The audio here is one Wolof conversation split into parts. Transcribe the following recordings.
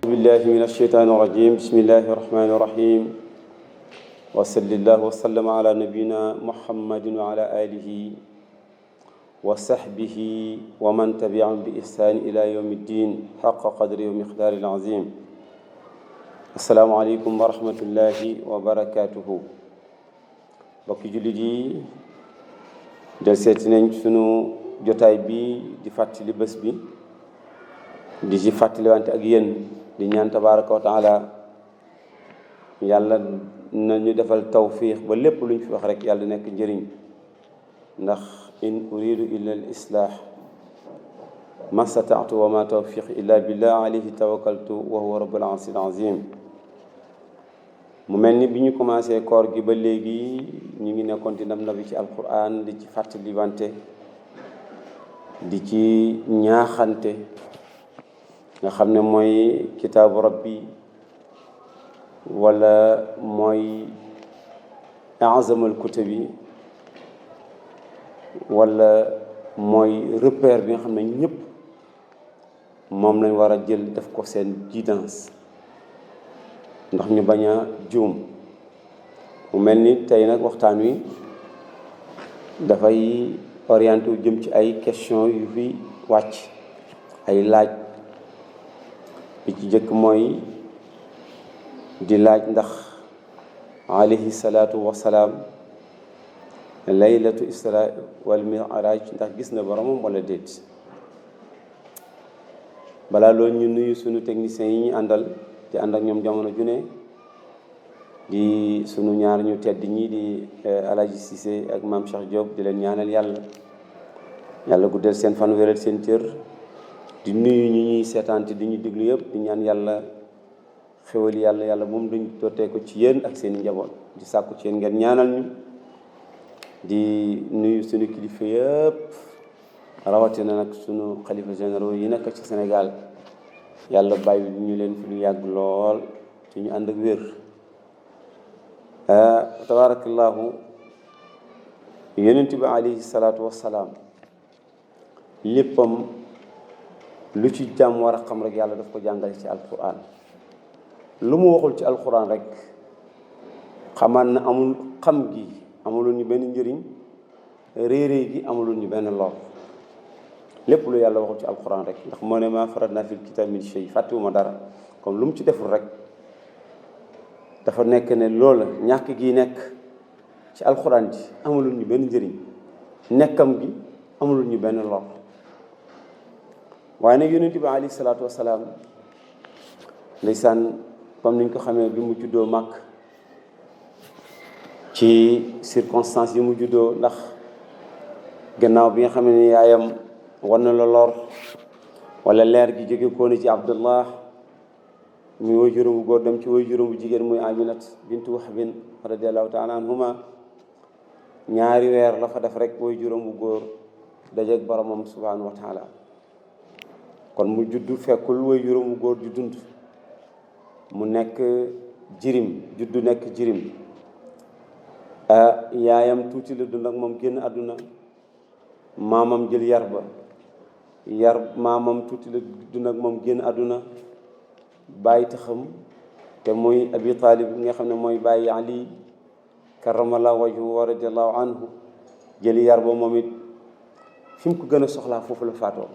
بالله من الشيطان الرجيم بسم الله الرحمن الرحيم وصلى الله وسلم على نبينا محمد وعلى آله وصحبه ومن تبعهم بإحسان إلى يوم الدين حق قدره ومقدار العظيم السلام عليكم ورحمة الله وبركاته bokki jullit yi del seeti nañ sunu jotaay bi di fàttali bés bi di ci fàttaliwante ak yéen di ñaan tabaraka wa taala yàlla nañu defal tawfiix ba lépp luñ fi wax rek yàlla nekk njëriñ ndax in uridu illa al islah ma stataatu wa ma tawfiq illa billah alayhi tawakkaltu wa huwa rabbul arsil azim mu mel ni bi ñu commencé koor gi ba léegi ñu ngi nekkoon di ndam nabi ci alquran di ci fàttaliwante di ci ñaaxante nga xam ne mooy kitaabu rabbi wala mooy azamal kutubi wala mooy repère bi nga xam ne ñëpp moom lañ war a jël def ko seen guidance ndax ñu bañ a juum mu mel ni tey nag waxtaan wi dafay orienté wu jëm ci ay question yu fi wàcc ay laaj bi ci jëkk mooy di laaj ndax alayhi salaatu wasalaam laylatu isra wal mi'raj ndax gis na boromam wala déet balaa loolu ñu nuyu sunu techniciens yi ñu àndal di ànd ak ñoom jamono ju ne di sunu ñaar ñu tedd ñi di Alaji Cissé ak Maam Cheikh Diop di leen ñaanal yàlla guddal seen fan wéral seen cër di nuyu ñu ñuy seetaante di ñu déglu yëpp di ñaan yàlla xéwal yàlla moom duñ dootee ko ci yéen ak seen njaboot di sàkku ci yéen ngeen ñaanal ñu di nuyu sunu kilifa yëpp rawatina nag sunu xalifa généraux yi nekk ci Sénégal yàlla bàyyi ñu leen fi lu yàgg lool ci ñu ànd ak wér tabarakallahu yonent bi alayhi salaatu wassalaam léppam lu ci jàmm war a xam rek yàlla daf ko jàngale ci alquran lu mu waxul ci alquran rek xamaan na amul xam gi amulul ñu benn njëriñ réeréy gi amulul ñu benn lor lépp lu yàlla waxul ci alquran rek ndax moo ne ma faratna fil kitab min shay fàttewuma dara comme lu mu ci deful rek dafa nekk ne loola ñàkk gi nekk ci alquran ji amulul ñu benn njëriñ nekkam gi amulul ñu benn lor waaye nag yonent bi alayhi salaatu wasalaam ndeysaan comme niñ ko xamee bi mu juddoo màkk ci circonstances yi mu juddoo ndax gannaaw bi nga xam ne yaayam war na la lor wala leer gi jóge kooni ci abdullah muy way juróom bu góor dem ci way juróom bu jigéen muy aminat bintu wahbin radiallahu taala anhuma ñaari weer la fa def rek way juróom bu góor dajeeg boromam subhanahu wa taala kon mu juddu fekkul way juróom bu góor ju dund mu nekk jirim juddu nekk jirim yaayam tuuti la dund ak moom génn àdduna maamam jël yar maamam tuuti la dund ak moom génn àdduna bàyyi taxam te muy abi taalib nga xam ne mooy bàyyi ali karamallahu wajhu wa radiallahu anhu jël yar ba moom it fi mu ko gën a soxlaa foofu la faatoo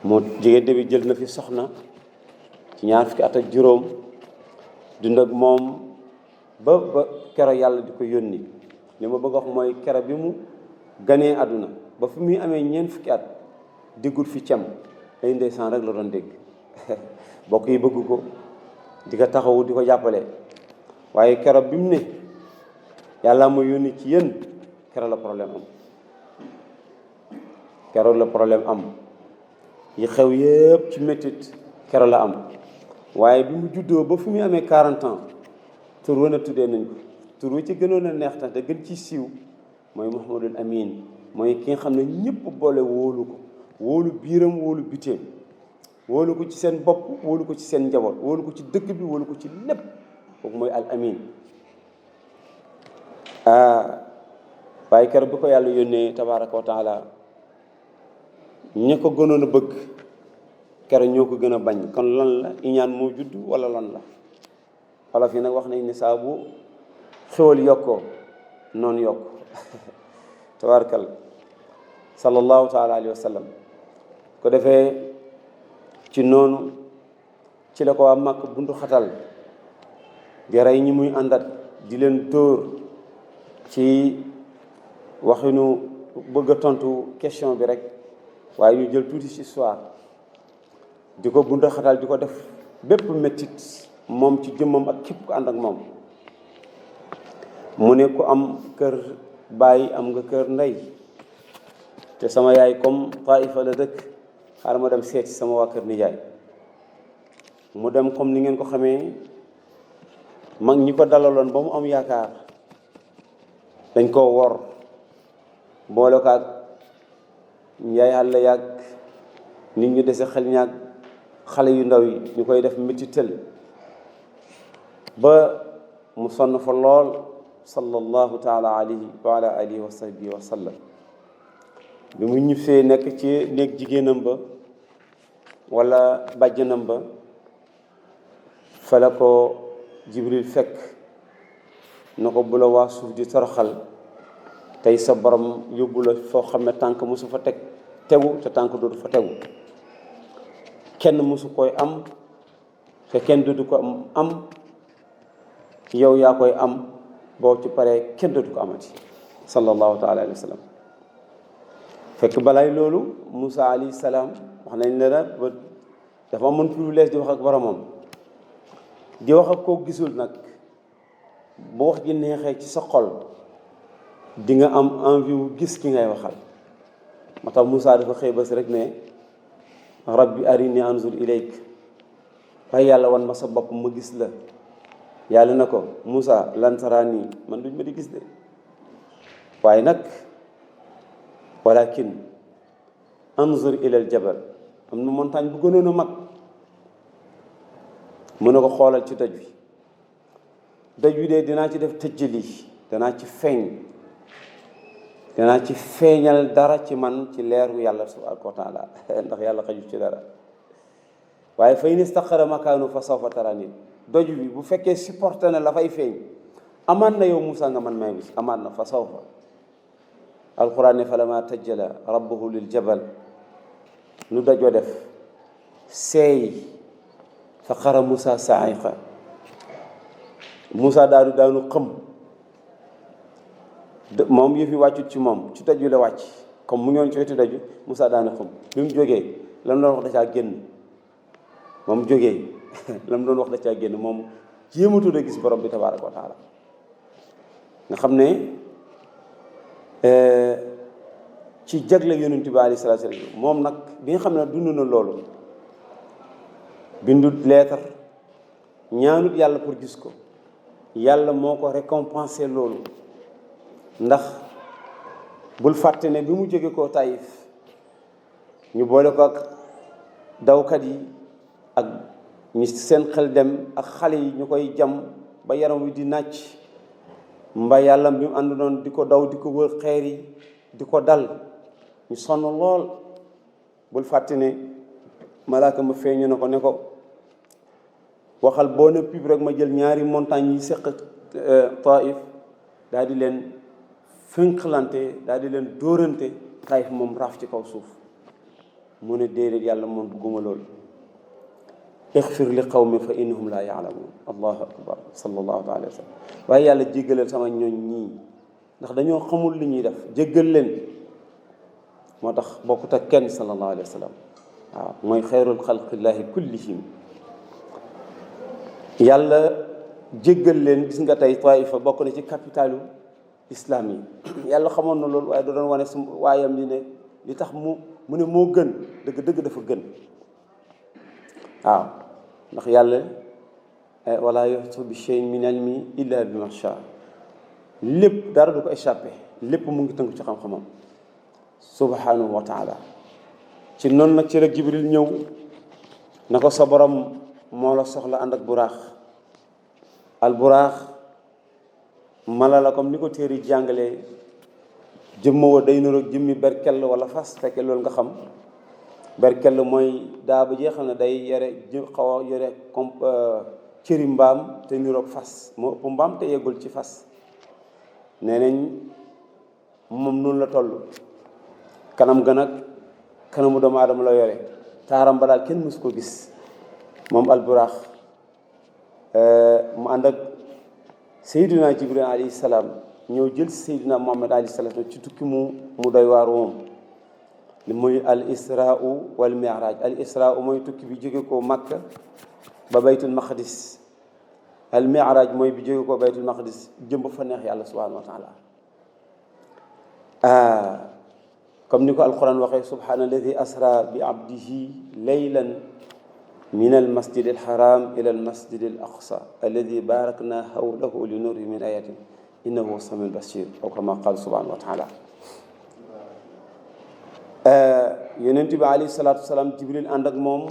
moo jigéen bi jël na fi soxna ci ñaar fukki at ak juróom dund ak moom ba kero yàlla di ko yónni li ma bëgg a wax mooy kero bi mu ganee àdduna ba fi muy amee ñeent fukki at déggul fi cem ay ndeysaan rek la doon dégg bokk yi bëgg ko di ko taxawu di ko jàppale waaye kero bi mu ne yàlla ma yónni ci yéen kero la problème am kero la problème am yi xew yépp ci métit kero la am waaye bi mu juddoo ba fi muy amee 40 ans tur wana tuddee nañ ko tur wi ci gënoon a neex tax te gën ci siiw mooy Muhammadul Amin mooy ki nga xam ne ñëpp boole wóolu ko wóolu biiram wóolu biteem wóolu ko ci seen bopp wóolu ko ci seen njaboot wóolu ko ci dëkk bi wóolu ko ci lépp kooku mooy al amin waaye keroog bi ko yàlla yónnee tabaraka wa taala ña ko gënoon a bëgg kero ñoo ko gën a bañ. kon lan la iñaan moo judd wala lan la? wala fii nag wax nañ ne saa bu xéwal yokkoo noonu yokk tabaarkal sallallahu taala alayhi wa sallam. ko defee ci noonu ci la ko waa Màkk buntu xatal di rey ñi muy àndat di leen dóor ci waxinu bëgg a tontu question bi rek, waaye ñu jël tuuti ci histoire di ko buntu xatal di ko def bépp mettit moom ci jëmmam ak képp ku ànd ak moom. mu ne ku am kër baay am nga kër ndey, te sama yaay comme Taïfa la dëkk, xaaral ma dem seeti sama waa kër nijaay. mu dem comme ni ngeen ko xamee, mag ñi ko dalaloon ba mu am yaakaar dañ koo wor boole ko ak njaay àll yàgg nit ñu dese xel ñaag xale yu ndaw yi ñu koy def métti tël ba mu sonn fa lool sallallahu taala alayhi wa ala alihi wa sahbihi wa sallam. bi mu ñibbisee nekk ci néeg jigéenam ba wala bàjjanam ba, fa la ko Jibril fekk na ko bu la waa suuf di toroxal tey sa borom yóbbu la foo xam ne tànk mosu fa tegu te tànk dootu fa tegu, kenn mosu koy am te kenn dootu ko am yow yaa koy am, boo ci paree kenn dootu ko amati sallallahu taala alayhi wa sallam. fekk balaay loolu Moussa alayhi salaam wax nañ ne la ba dafa amoon privilège di wax ak boromam, di wax ak koo gisul nag. bu wax ji neexee ci sa xol di nga am envie wu gis ki ngay waxal. moo tax Moussa dafa xëy bés rek ne rabbi arini anzur ilayk, waaye yàlla wan ma sa bopp ma gis la. yàlla na ko Moussa lan taraani, man duñ ma di gis de, waaye nag walakin anzur ilal jabal, am na montagne bu gënoon a mag. mu ne ko xoolal ci doj wi, doj wi de dinaa ci def tëjjali, danaa ci feeñal dara ci man ci leeru yàlla subhaanahu wa taala ndax yàlla xajul ci dara. waaye fa in istaqara makaanu fa sawfa tarani, doj wi bu fekkee supporté na la fay feeñ, amaan na yow Moussa nga man may gis, amaan na fa sawfa. alquran ne falammaa tajjala rabbuhu lil jabal, nu dajoo def seey fa xara Moussa sa'iqa, Moussa daanu xëm. moom yëfi wàccut ci moom, ci doj wi la wàcc, comme mu ñoon ci wetu doj wi Moussa daanu xëm. bi mu jógee la mu doon wax da caa génn, moom jógee la mu doon wax da caa génn, moom jéematul a gis borom bi tabaaraka wa taala. nga xam ne ci jagle yonent bi alayhi salaatu wa salaam moom nag bi nga xam ne dund na loolu, bindut leetar, ñaanut yàlla pour gis ko, yàlla moo ko récompensé loolu. ndax bul fàtte ne bi mu jóge koo Taïf ñu boole ko ak dawkat yi ak ñi seen xel dem ak xale yi ñu koy jam ba yaram wi di nàcc, mba yàlla bi mu ànd doon di ko daw di ko wër xeer yi di ko dal, ñu sonn lool. bul fàtte ne malaaka ma feeñu na ko ne ko waxal boo ne pib rek ma jël ñaari montagne yi seq Taïf daal di leen fënqalante, daal di leen dóorante, Taïf moom raaf ci kaw suuf. mu ne déedéet yàlla moom bugguma loolu. ixfir li qawmi fa innahum laa yaalamuun. allahu akbar sallallahu alayhi wa sallam. waaye yàlla jéggalal sama ñooñ ñii ndax dañoo xamul li ñuy def, jéggal leen. moo tax bokkut ak kenn sallallahu alayhi wa sallam. waaw mooy xayrul xalqillaahi kullihim. yàlla jéggal leen. gis nga tey Taïfa bokk na ci capitalu islam yi. yàlla xamoon na loolu, waaye da doon wane su waayam li ne li tax mu ne moo gën, dëgg dafa gën. waaw ndax yàlla wala yuhtu bi shay'in min ilmi illa bi ma shaa, lépp dara du ko échappé, lépp mu ngi tënk ci xam-xamam subhanahu wa taala. ci noonu nag ci la Jibril ñëw na ko sa borom moo la soxla ànd ak buraax. al buraax mala la comme ni ko téere jàngalee, jëmma wa day niroog jëmmi berkel wala fas, fekkee loolu nga xam. berkel mooy daa ba jee xam ne day yore xaw a yore cëri mbaam te niroog fas moo ëpp mbaam te yeggul ci fas nee nañ moom noonu la toll kanam ga nag kanamu doomu aadama la yore taaram ba daal kenn mësu ko gis moom alburaax mu ànd ak Seydina Jibril alayhi salaam ñëw jël Seydina Muhammad alayhi salaam ci tukki mu doy waar moom li muy al israu wal mi'raj al israu mooy tukki bi jóge ko Makka ba baytul maqdis al mi'raj mooy bi jóge ko baytul maqdis jëm ba fa neex yàlla subhanahu wa taala comme ni ko alquran waxee subhana alladi asra bi abdihi laylan min al masjid al haram ila al masjid al aqsa alladi barakna hawlahu li nurihi min ayatin innahu samiul basir aw kama qala subhanahu wa taala yonent bi alayhi salaatu wasalaam jibril ànd ak moom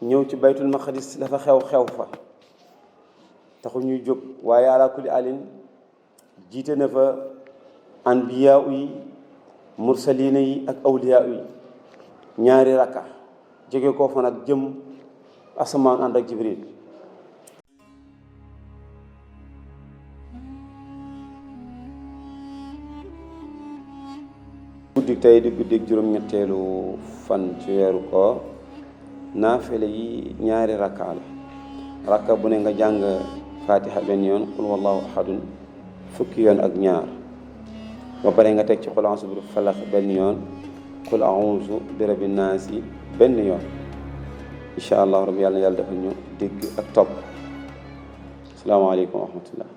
ñëw ci baytul maqdis dafa xew fa taxul ñuy jóg waaye ala kulli alin jiite na fa anbiyaa yi mursalina yi ak awliyaa yi ñaari rakka jóge koo fa nag jëm asamaan ànd ak jibril guddik tey di guddik juróom-ñetteelu fan ci weeru koor naafile yi ñaari rakka la rakka bu ne nga jàng fatiha benn yoon qul wallahu ahadun fukki yoon ak ñaar ba pare nga teg ci qul a'uuzu bi falaq benn yoon qul a'uuzu bi rabbin naas yi benn yoon incha allah rabbi yàlla defal ñu dégg ak topp asalaamaaleykum wa rahmatullah